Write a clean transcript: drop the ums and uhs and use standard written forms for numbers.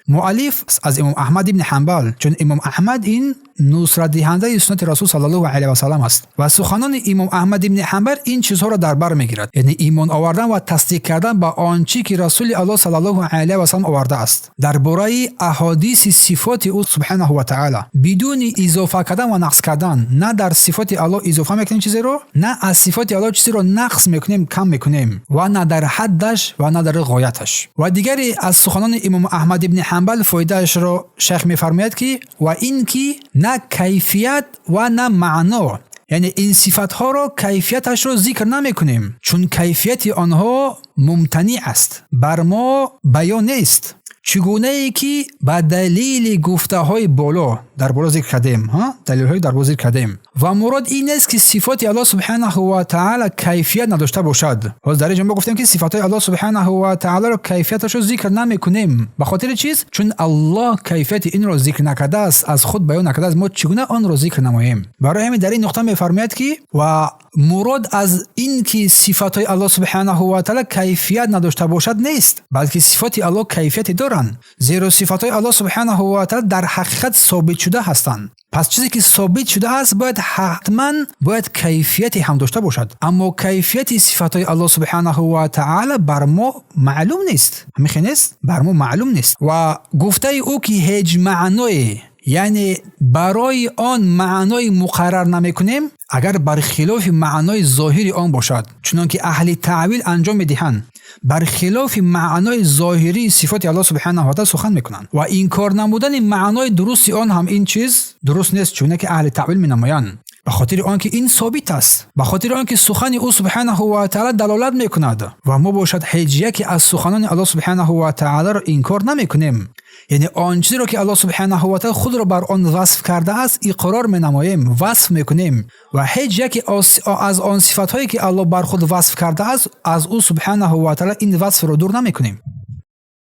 Муаллиф аз Имом Аҳмад ибни Ҳанбал, чун Имом Аҳмад ин нусратдиҳандаи суннати Расул саллаллоҳу алайҳи васаллам аст ва суханони Имом Аҳмад ибни Ҳанбал ин чизҳоро дар бар мегирад, яъне имон овардан ва тасдиқ кардан ба он чӣ ки Расули Аллоҳ саллаллоҳу алайҳи васаллам овардааст дар бораи аҳодиси сифоти ӯ субҳанаҳу ва таъала, бидуни изофа кардан ва нақс кардан. На дар сифоти Аллоҳ изофа мекунем чизеро, на аз сифоти Аллоҳ чизеро нақс мекунем, кам мекунем, ва на дар ҳаддаш, ва на дар ғояташ. Ва дигаре аз суханони Имом Аҳмад ибни Ҳанбал фоидаашро шайх мефармояд, ки ва ин ки на кайфият ва на маъно, яъне ин сифатҳоро кайфияташро зикр намекунем, чун кайфияти онҳо мумтаниъ аст, бар мо баён нест, чӣ гунае ки ба далели гуфтаҳои боло дар боло зикр кардем, далелҳои дар боло зикр кардем. Ва мурод ин нест, ки сифоти Аллоҳ субҳанаҳу ва таъала кайфият надошта бошад. Ҳозир дар ин ҷо мо гуфтем, ки сифатҳои Аллоҳ субҳанаҳу ва таъаларо кайфияташро зикр намекунем. Ба хотири чиз? Чун Аллоҳ кайфияти инро зикр накардааст, аз худ баён накардааст, мо чӣ гуна онро зикр намоем? Барои ҳамин дар ин нуқта мефармояд, ки ва мурод аз ин ки сифатҳои Аллоҳ субҳанаҳу ва таъала кайфият надошта бошад нест, балки сифоти Аллоҳ кайфияте доранд, зеро сифатҳои Аллоҳ субҳанаҳу ва таъала дар ҳақиқат собит шуда ҳастанд. Пас чизе ки собит шудааст, бояд ҳатман бояд кайфияте ҳам дошта бошад. Аммо кайфияти сифатҳои Аллоҳ субҳанаҳу ва таъала бар мо маълум нест. Ҳамин нест, бар мо маълум нест. Ва гуфтаи ӯ, ки ҳеҷ маъное, яъне барои он маънои муқаррар намекунем, агар бар хилофи маънои зоҳири он бошад, чунон ки аҳли таъвил анҷом медиҳанд, бар хилофи маънои зоҳирии сифоти Аллоҳ субҳанаҳу ва таъала сухан мекунанд. Ва инкор намудани маънои дурусти он ҳам ин чиз дуруст нест, чуне ки аҳли таъвил менамоянд, ба хотири он ки ин собит аст, ба хотири он ки сухани ӯ субҳанаҳу ва таъала далолат мекунад. Ва мо бошад ҳеҷ яке аз суханони Аллоҳ субҳанаҳу ва таъаларо инкор намекунем, яъне он чизеро ки Аллоҳ субҳанаҳу ва таъала худро бар он васф кардааст, иқрор менамоем, васф мекунем. Ва ҳеҷ яке аз он сифатҳое ки Аллоҳ бар худ васф кардааст, аз ӯ субҳанаҳу ва таъала ин васфро дур намекунем.